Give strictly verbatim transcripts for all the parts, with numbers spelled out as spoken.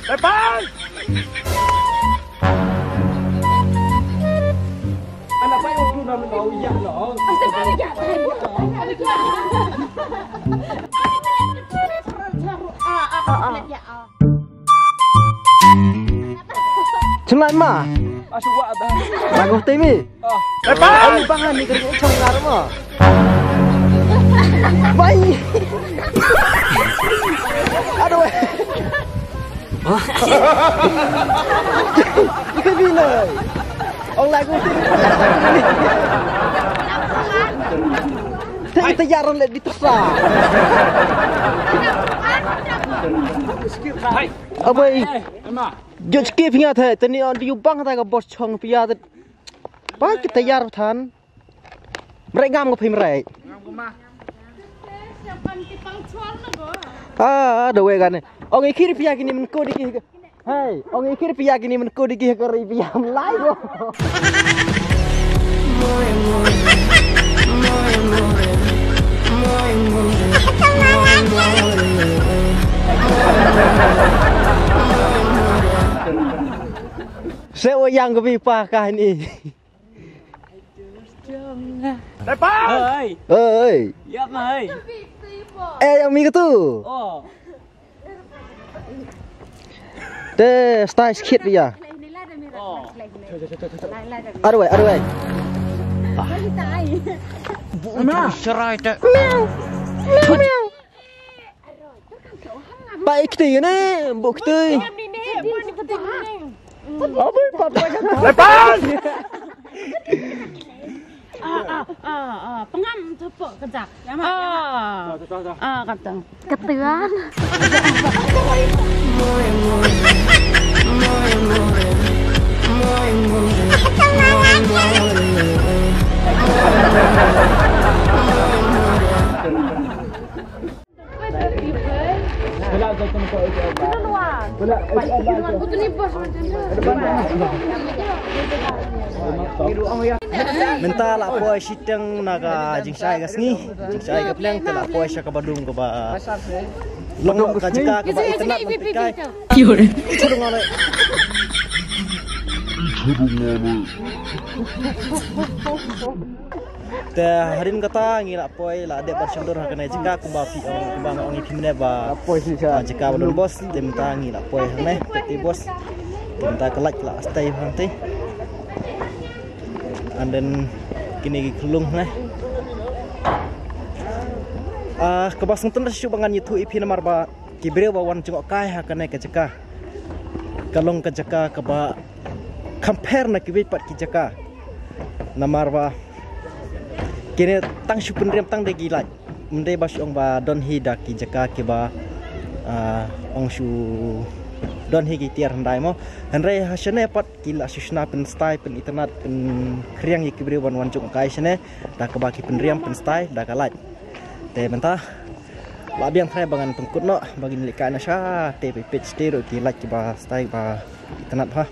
Lepas! Anak baik waktu nak menau, ya, no. Chenglai ma. Asu wa da. Lagu temi. Oh. Lepas! Ai, bangan ni kerja chong ngar ma. Bai. Aduh. Ika bila. Ong lagu tu. Te te yaran le bitasa. Abai. Jot skip nga the tani on diu bang ta ka bos chong pia te. Ba kita yar than. Mrek ngam ko phim rek. Ah, da wei gane. Ong i khir pia kini men ko digi. Hey, ong i khir pia kini men ko digi ko ri pia lai ko. Se o yang ko bi pa ka ni. Lepas! Oi. Oi. Ya mai. Eh, yang mi tu. Oh. Te stai skit dia. Oh. Aduh, aduh. Mana? Serai te. Meow. Meow, meow. Ba ikti ne, bukti. Apa papa kata? Lepas! Ah, ah, ah, ah. Pengam tepuk kejap. Ya, Mak. Ah. Ah, kata. Ketuan. Mynta la poi shiteng na ka jingshai ka sngi, jingshai ka pleng, te la poi sha kaba dum kaba long ka jaka kaba itynnad, mynta kai. Te hadien kata ngi la poi la dep ban shondur ha kane jaka kumba phi ong, kumba nga ong ïa phi mynne ba poi shi ka jaka ba don bos, te mynta ngi la poi hangne te bos. Te mynta ka light la stay hangte. And then kine ki khlung hangne. Ah, kaba sngewtynnat shuh ba ngan ïathuh ïa phi namar ba ki briew ba wan jngohkai ha kane ka jaka ka long ka jaka kaba compare na kiwei pat ki jaka. Namar ba kine tang shu pynriam tang da ki light. Ym dei ba shu ong ba don hi da ki jaka kiba, ah, ong shu don hi ki tiar hyndai mo. Hynrei ha shane pat ki la shu shna pynstai pynitynnad pynkhriang ïa ki briew ban wan jngohkai shane da kaba ki pynriam pynstai da ka light. Te mynta la biang trai ba ngan pynkut noh ba ngin leit kai na sha te peit shatei ruh ki light kiba stai ba itynnad ha.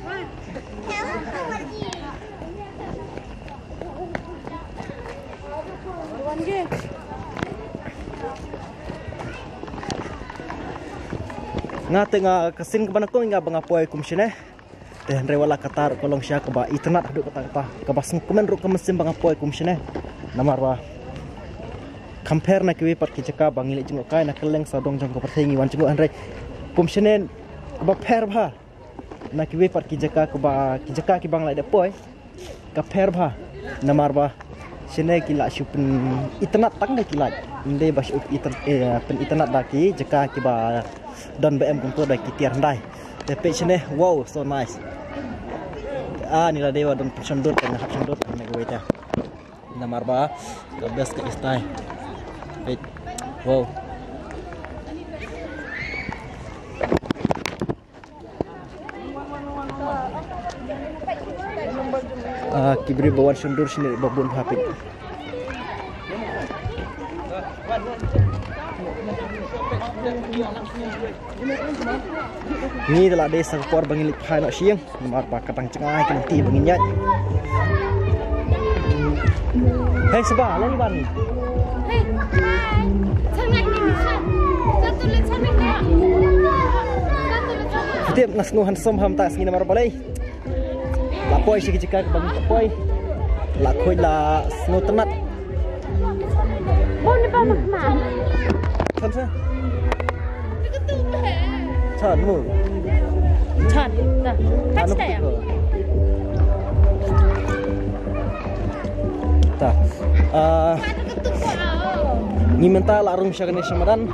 Nga te nga ka sien kaba nyngkong nga ba nga poi kum shane. Te hynrei wat la katta ruh ka long sha kaba itynnad haduh katta katta, kaba sngewkmen ruh ka mynsiem ba nga poi kum shane. Namar ba compare na kiwei pat ki jaka ba ngi leit jngohkai na kylleng sawdong jong ka pyrthei ngi wan jngoh, hynrei kum shane kaba pher bha na kiwei pat ki jaka, kaba ki jaka kiba nga la dep poi. Ka pher bha namar ba shane ki la shu pynitynnad tang da ki light. Ym dei ba shu pynitynnad, eh, pynitynnad da ki jaka kiba don ba em kumto da ki tiar hyndai. Te peit shane, wow, so nice. Ah, ni la dei ba don pynshondur, te nga hap shondur tang na kawei te. Namar ba ka best ka style. Peit. Wow. Ah, ki briew ba wan shondur shane ba bun ha peit. Ngi da la dei sa ka por ba ngin leit phai noh sha ïing. Namar ba ka dang jngai ka lynti ba ngin ïaid. Hei Saba, long ban. Hei, hi. Changai ni, changai. Satu le changai ni. Satu le changai. Tip na snu handsome ham ta sngi namar balei. La poi shi jika bang poi. La khoi la snu tenat. Bon ni pa mak ma. Chan sa. Chan mu. Chan. Anu kita ya. Ta. Ah, ngi mynta la rung sha kane sha madan.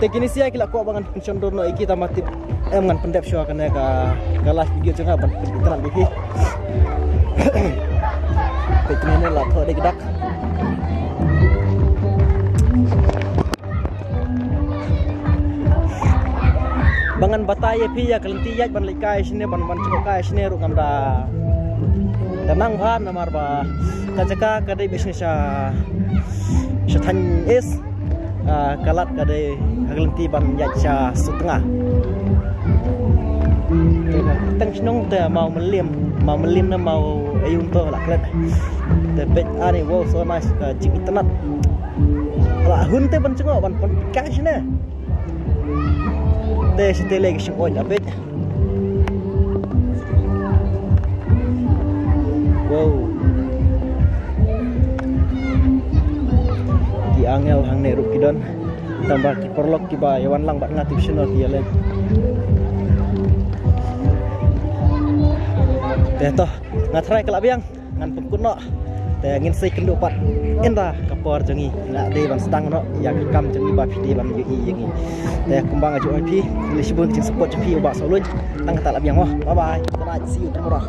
Te kine sia ki la kwah ba ngan pynshon dur noh ïa ki, tang ba tip em ngan pyndep shuwa kane ka, ka live video jong nga ban pyntnat ïa ki. Te kine ne la thoh dei kdap. Ba ngan batai ïa phi ïa ka lynti ïaid ban leit kai shane, ban, ban jngoh kai shane ruh ngam da, da nang bha namar ba ka jaka ka dei beit shane sha, sha thaiñ east. Ah, ka lad ka dei ha ka lynti ban ïaid sha Sutnga. Tang shnong te Mawmylliem, Mawmylliem ne Maw Aïu to la klet. Te peit ani, wow, so nice, ka jingitynnat. La hun te ban jngoh ban pynpeit kai shane. Te shi te lei ki shong oin la peit. Wow. Ki angel hangne ruh ki don. Tang ba ki paralok kiba ïa wan lang bad nga tip shano ki ïa leit. Te to, nga tharai ka la biang. Ngan pynkut noh. Te ngin sa ïakynduh pat ynda ka por jong ngi la dei ban sdang noh ïa ka kam jong ngi ba phi dei ban ïohi ïa ngi. Te kumba nga ju ong ïa phi, khublei shibun ka jingsupport jong phi u Bah Sawluid. Tang kata la biang mo. Bye bye. Good night. See you tomorrow.